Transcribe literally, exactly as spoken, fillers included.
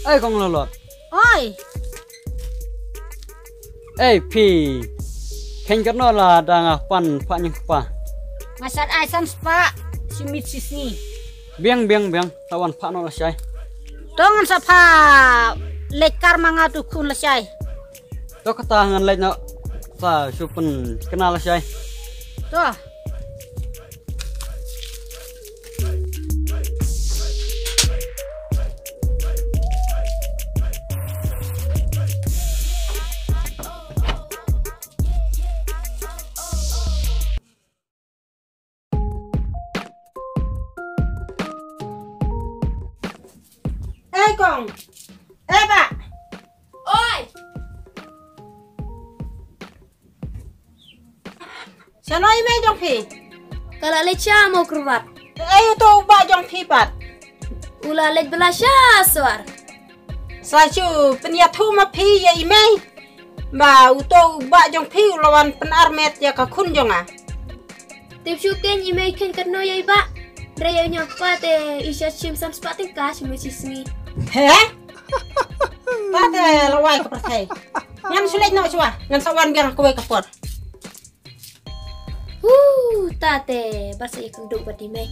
Ei kong Lalot. Oi. Ei phi. Khein katno la da nga pan phah ñiang kpa. Nga sat ai san spah shi miet shi sngi. Biang biang biang, sa wan phah noh lashai. To ngan sa phah leit kar ma nga tu khun lashai. To kata ngan leit noh. Sa shu pynthikna lashai. To. Ei kong. Ei bah. Oi. Shano i mei jong phi? Ka la leit sha Mawkyrwat. Ei uto u bah jong phi pat? U la leit bylla sha Sor. Sa shu pynïathuh ma phi ïa i mei. Ba uto u bah jong phi u la wan pynarmet ïa ka khun jong nga. Tip shu khein i mei khein katno ïa i bah. Hynrei ïa u ñiang kpa te i shah shim san spah tyngka shi miet shi sngi. He? Ta te la wai ka pyrthei. Ngan shu leit noh shuwa, ngan sa wan biang kawei ka por. Hu, ta te, ba sa ïakynduh bad i mei.